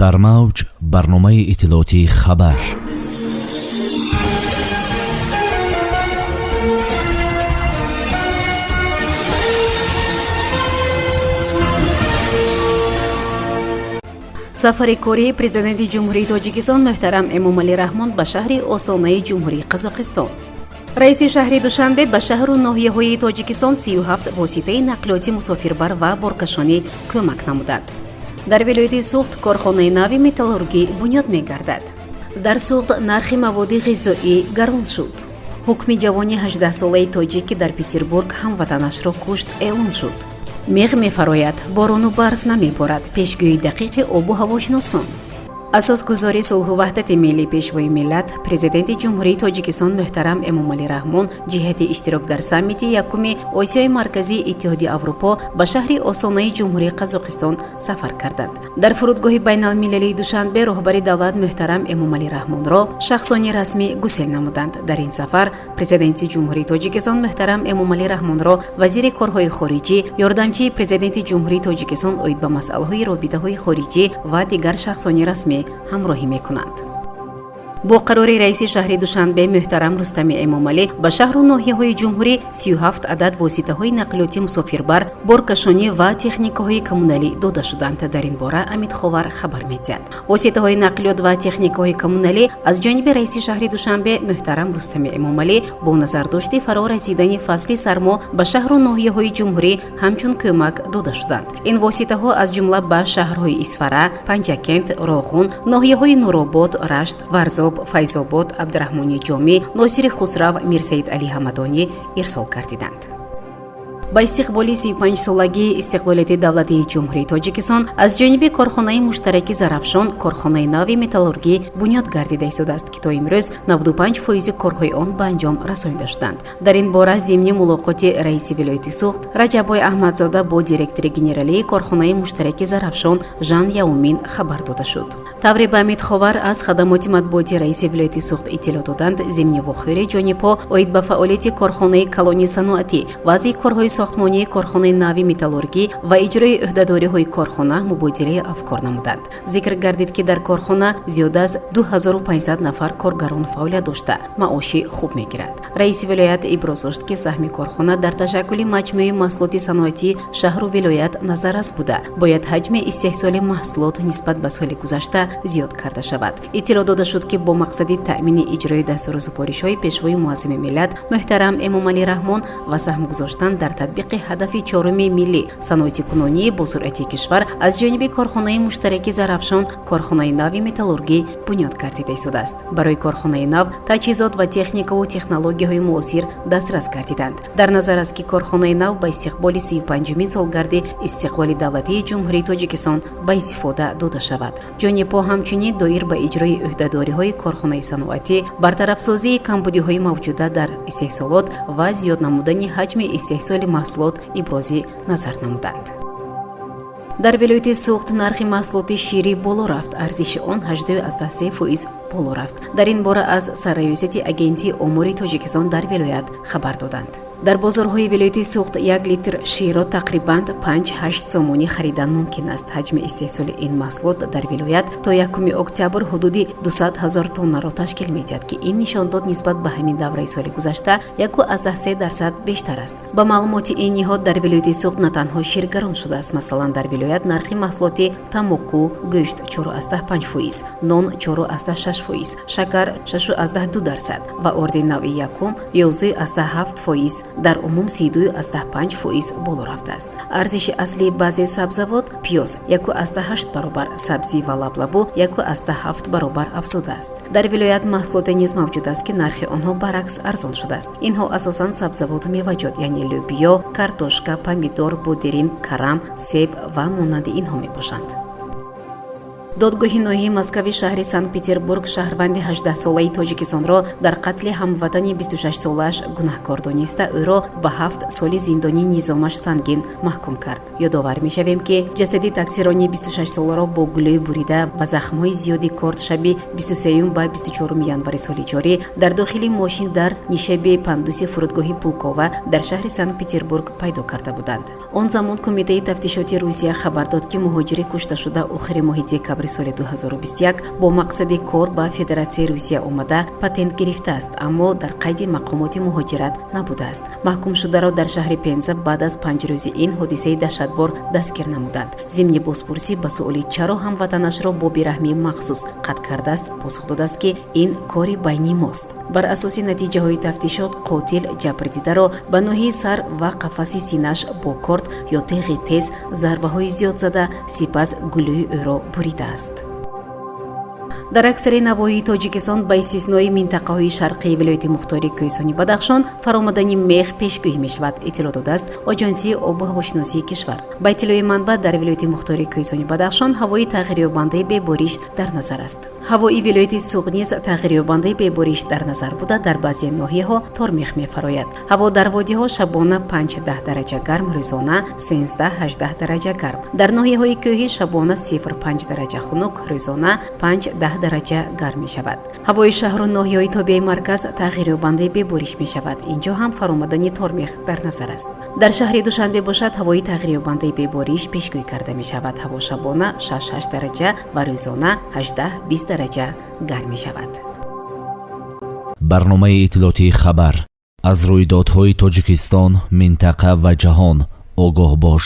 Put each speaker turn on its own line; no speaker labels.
Дар мавҷ барномаи иттилоотии «Хабар».
Сафари кории Президенти Ҷумҳурии Тоҷикистон муҳтарам Эмомалӣ Раҳмон ба шаҳри Осонаи Ҷумҳурии Қазоқистон. Раиси шаҳри Душанбе ба шаҳру ноҳияҳои Тоҷикистон 37 воситаи нақлиёти мусофирбар ва боркашонӣ кӯмак намуданд. Дар вилояти Суғд корхонаи нави металлургӣ бунёд мегардад. Дар Суғд нархи маводи ғизоӣ гарон шуд. Ҳукми ҷавони 18-солаи тоҷик, ки дар Петербург ҳамватанашро кушт, эълон шуд. Меғ мефарояд, борону барф намеборад. Пешгӯии дақиқи обу ҳавошиносон. Асосгузори сулҳу ваҳдати миллӣ, Пешвои миллат, Президенти Ҷумҳурии Тоҷикистон муҳтарам Эмомалӣ Раҳмон ҷиҳати иштирок дар саммити якуми Осиёи Марказии Иттиҳоди Аврупо ба шаҳри Осонаи Ҷумҳурии Қазоқистон сафар карданд. Дар фурудгоҳи байналмилалии Душанбе роҳбари давлат муҳтарам Эмомалӣ Раҳмонро шахсони расмӣ гусел намуданд. Дар ин сафар Президенти Ҷумҳурии Тоҷикистон муҳтарам Эмомалӣ Раҳмонро вазири корҳои хориҷӣ, ёрдамчии Президенти Ҷумҳурии Тоҷикистон оид ба масъалаҳои робитаҳои хориҷӣ ва дигар шахсони расмӣ ҳамроҳӣ мекунанд. Бо қарори раиси шаҳри Душанбе муҳтарам Рустами Эмомалӣ ба шаҳру ноҳияҳои ҷумҳурӣ 37 адад воситаҳои нақлиёти мусофирбар, боркашонӣ ва техникаҳои коммуналӣ дода шуданд. Дар ин бора Амидховар хабар медиҳад. Воситаҳои нақлиёт ва техникаҳои коммуналӣ аз ҷониби раиси шаҳри Душанбе муҳтарам Рустами Эмомалӣ бо назардошти фаро расидани фасли сармо ба шаҳру ноҳияҳои ҷумҳурӣ ҳамчун кӯмак дода шуданд. Ин воситаҳо аз ҷумла ба шаҳрҳои Исфара, Панҷакент, Роғун, ноҳияҳои Нуробод, Рашт, Варзоб, Файзобод, Абдураҳмони Ҷомӣ, Носири Хусрав, Мирсаид Алӣ Ҳамадонӣ ирсол гардиданд. Ба истиқболи 35-солагии истиқлолияти давлатии Ҷумҳурии Тоҷикистон аз ҷониби корхонаи муштараки «Зарафшон» корхонаи нави металлургӣ бунёд гардида истодааст, ки то имрӯз 95 фоизи корҳои он ба анҷом расонида шуданд. Дар ин бора зимни мулоқоти раиси вилояти Суғд Раҷаббой Аҳмадзода бо директори генералии корхонаи муштараки «Зарафшон» Жан Яумин хабар дода шуд. Тавре ба Амидховар аз хадамоти матбуоти раиси вилояти Суғд иттилоъ доданд, зимни вохӯрии ҷонибҳо оид ба фаъолияти корхонаи калони саноатӣ, вазъи корҳои сохтмонии корхонаи нави металлургӣ ва иҷрои ӯҳдадориҳои корхона мубодилаи афкор намуданд. Зикр гардид, ки дар корхона зиёда аз 2500 нафар коргарон фаъолият дошта, маоши хуб мегиранд. Раиси вилоят иброз дошт, ки саҳми корхона дар ташаккули маҷмӯи маҳсулоти саноатии шаҳру вилоят назаррас буда, бояд ҳаҷми истеҳсоли маҳсулот нисбат ба соли гузашта зиёд карда шавад. Иттилоъ дода шуд, ки бо мақсади таъмини иҷрои дастуру супоришҳои Пешвои муаззами миллат муҳтарам Эмомалӣ Раҳмон ва саҳм гузоштан дар татбиқи ҳадафи чоруми миллӣ, саноатикунонии босуръати кишвар, аз ҷониби корхонаи муштараки «Зарафшон» корхонаи нави металлургӣ бунёд гардида истодааст. Барои корхонаи нав таҷҳизот ва техникаву технологияҳои муосир дастрас гардиданд. Дар назар аст, ки корхонаи нав ба истиқболи 35-умин солгарди истиқлоли давлатии Ҷумҳурии Тоҷикистон ба истифода дода шавад. Ҷонибҳо ҳамчунин доир ба иҷрои ӯҳдадориҳои корхонаи саноатӣ, бартарафсозии камбудиҳои мавҷуда дар истеҳсолот ва зиёд намудани ҳаҷми истеҳсоли маҳсулот ибрози назар намуданд. Дар вилояти Суғд нархи маҳсулоти ширӣ боло рафт. Арзиши он 8,3% боло рафт. Дар ин бора аз сарраёсати Агентии омори Тоҷикистон дар вилоят хабар доданд. Дар бозорҳои вилояти Суғд як литр ширро тақрибан 5-8 сомонӣ харидан мумкин аст. Ҳаҷми истеҳсоли ин маҳсулот дар вилоят то 1 октябр ҳудуди 200 ҳазор тоннаро ташкил медиҳад, ки ин нишондод нисбат ба ҳамин давраи соли гузашта 1,3% бештар аст. Ба маълумоти ин ниҳод, дар вилояти Суғд на танҳо шир гарон шудааст. Масалан, дар вилоят нархи маҳсулоти тамоку, гӯшт 4,5%, нон 4,6%, шакар 6,2% ва орди навъи якум 11,7%, дар умум 32,5% боло рафтааст. Арзиши аслии баъзе сабзавот, пиёз 1,8 баробар, сабзӣ ва лаблабу 1,7 баробар афзудааст. Дар вилоят маҳсулоте низ мавҷуд аст, ки нархи онҳо баръакс арзон шудааст. Инҳо асосан сабзавоту меваҷот, яъне лӯбиё, картошка, помидор, бодиринг, карам, себ ва монанди инҳо мебошанд. Додгоҳи ноҳияи Москави шаҳри Санкт Петербург шаҳрванди 18-солаи Тоҷикистонро дар қатли ҳамватани 26-солааш гунаҳкор дониста, ӯро ба 7 соли зиндонии низомаш сангин маҳкум кард. Ёдовар мешавем, ки ҷасади таксирони 26-соларо бо гулӯи бурида ва захмҳои зиёди корд шаби 23 ба 24 январи соли ҷорӣ дар дохили мошин дар нишеби пандуси фурудгоҳи Пулкова дар шаҳри Санкт Петербург пайдо карда буданд. Он замон Кумитаи тафтишоти Русия хабар дод, ки муҳоҷири кушташуда охири моҳи декабри соли 2021 бо мақсади кор ба Федератсияи Русия омада, патент гирифтааст, аммо дар қайди мақомоти муҳоҷират набудааст. Маҳкумшударо дар шаҳри Пенза баъд аз 5 рӯзи ин ҳодисаи даҳшатбор дастгир намуданд. Зимни бозпурсӣ ба суоли чаро ҳамватанашро бо бераҳмии махсус қатл кардааст, посух додааст, ки ин кори байни мост. Бар асоси натиҷаҳои тафтишот, қотил ҷабрдидаро ба ноҳияи сар ва қафаси синаш бо корд ё теғи тез зарбаҳои зиёд зада, сипас гулӯи ӯро буридааст. Дар аксари навоҳии Тоҷикистон, ба истиснои минтақаҳои шарқии вилояти мухтори Кӯҳистони Бадахшон, фаромадани мех пешгӯӣ мешавад, иттилоъ додааст Оҷонсии обу ҳавошиносии кишвар. Ба иттилои манбаъ, дар вилояти мухтори Кӯҳистони Бадахшон ҳавои тағйирёбандаи бебориш дар назар аст. Ҳавои вилояти Суғд низ тағйирёбандаи бебориш дар назар буда, дар баъзе ноҳияҳо тормех мефарояд. Ҳаво дар водиҳо шабона 5-10 дараҷа гарм, рӯзона 13-18 дараҷа гарм. Дар ноҳияҳои кӯҳӣ шабона 0-5 дараҷа хунук, рӯзона 5-10 дараҷа гарм мешавад. Ҳавои шаҳру ноҳияҳои тобеи марказ тағйирёбандаи бебориш мешавад. Инҷо ҳам фаромадани тормех дар назар аст. Дар шаҳри Душанбе бошад, ҳавои тағйирёбандаи бебориш пешгӯӣ карда мешавад. Ҳаво шабона 6-8 дараҷа ва рӯзона 18-20 дараҷа гарм мешавад.
Барномаи иттилоотии «Хабар». Аз рӯйдодҳои Тоҷикистон, минтақа ва ҷаҳон огоҳ бош.